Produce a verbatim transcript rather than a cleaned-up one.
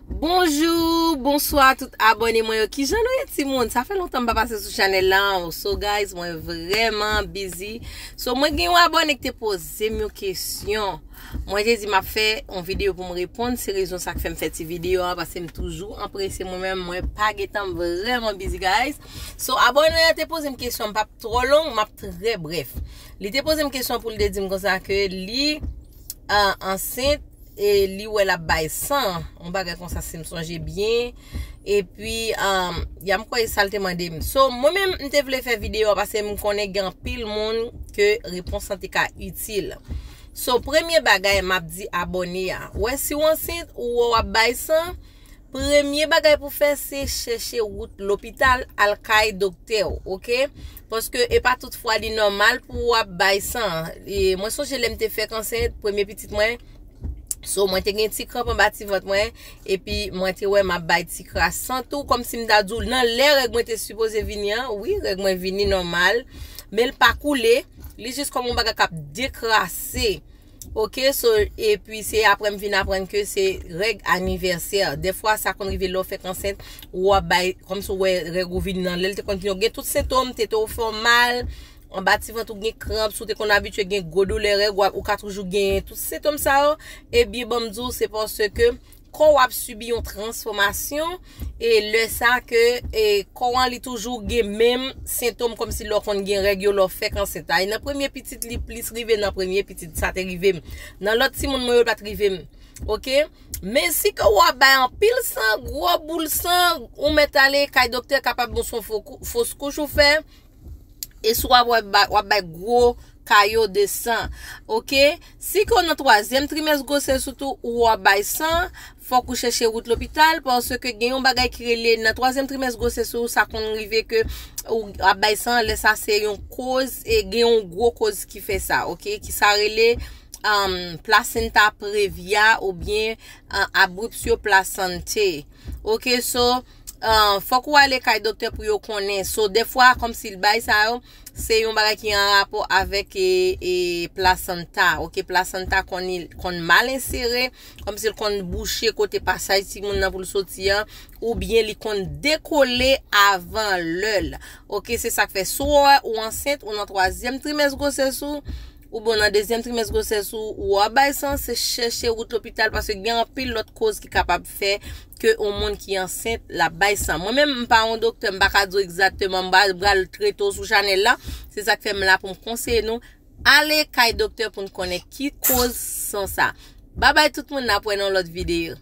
Bonjou, bonswa tout abòne mwen yo. Kijan nou ye timoun? Sa fè lontan m pa pase sou chanèl la. So guys, mwen vrèman busy. So mwen gen yon abòne ki te poze m yon kesyon. Mwen te di m ap fè yon videyo pou m reponn. Se rezon sa k fè m fè ti videyo a, paske m toujou anprese mwen menm. Mwen pa gen tan, m vrèman busy guys. So abòne a te poze m kesyon, m p ap twò long, m ap trè brèf. Li te poze m kesyon pou l te di m konsa ke li uh, ansent e li wè l ap bay san, yon bagay konsa si m sonje byen. Epi um, ya m kwè e sa l te mande m. So mwen menm m te vle fè videyo a paske m konnen gen anpil moun ke repons lan te ka itil. So premye bagay m ap di abòne a, wè si w ansent ou wè w ap bay san, premye bagay pou fè se chèche wout lopital, al kay doktè w, oke? Paske e pa tout fwa li nòmal pou w ap bay san. E mwen sonje lè m te fèk ansent premye pitit mwen, so mwen te gen ti kranp anba ti vant mwen, epi mwen te wè m ap bay ti kras san tou, kòmsi m ta di w nan lè règ mwen te sipoze vini an, wi, règ mwen vini nòmal, men l pa koule, li jis kòm yon bagay k ap dekrase. Oke, so epi se apre m vin aprann ke se règ anivèsè. Dèfwa sa konn rive lè w fèk ansent, w ap bay kòmsi w wè règ ou vini nan lè l te konn vini, w gen tout sentòm, tete w fè w mal, anba ti vant ou gen kranp, si w te konn abitye gen gwo doulè règ, w ap- ou ka toujou gen tout sentòm sa yo. Ebyen ban m di w se paske kò w ap sibi yon transfòmasyon, e lè sa ke e, kò an li toujou gen menm sentòm kòmsi lè w konn gen règ yo lè w fèk ansent la. E nan premye pitit li plis rive nan premye pitit, sa te rive m. Nan lòt timoun mwen yo pa t rive m. Oke? Men si ke w ap bay anpil san, gwo boul san, ou mèt ale kay doktè, kapab bon se yon fo kou- fos kouch ou fè. E si w ap bay- w ap bay gwo kayo de san. Oke? Si ke w nan twazyèm trimès gwosès ou tou, ou w ap bay san, fòk ou chèche wout lopital, paske gen yon bagay ki rele nan twazyèm trimès gwosès ou, sa konn rive ke ou ap bay san, lè sa se yon koz, e gen yon gwo koz ki fè sa, oke? Ki sa rele um, placenta previa oubyen uh, abruptio placentae. Oke, so uh, fòk ou ale kay doktè pou yo konnen. So dèfwa kòmsi l bay sa yo, se yon bagay ki an rapò avèk e, e, plasanta. Oke, plasanta konn, konn mal ensere, kòmsi l konn bouche kote pasaj timoun nan pou l soti an, oubyen li konn dekole avan lè l. Oke, se sa k fè si w wè ou ansent, ou nan twazyèm trimès gwosès ou, oubyen nan dezyèm trimès gwosès ou, ou ap bay san, se chèche wout lopital, paske gen anpil lòt koz ki kapab fè ke yon moun ki ansent l ap bay san. Mwen menm, m pa yon doktè, m pa ka di w egzakteman, m pa pral trete w sou chanèl la. Se sa k fè m la pou m konseye nou. Ale kay doktè pou n konnen ki koz san sa. Babay tout moun, n ap wè nan lòt videyo.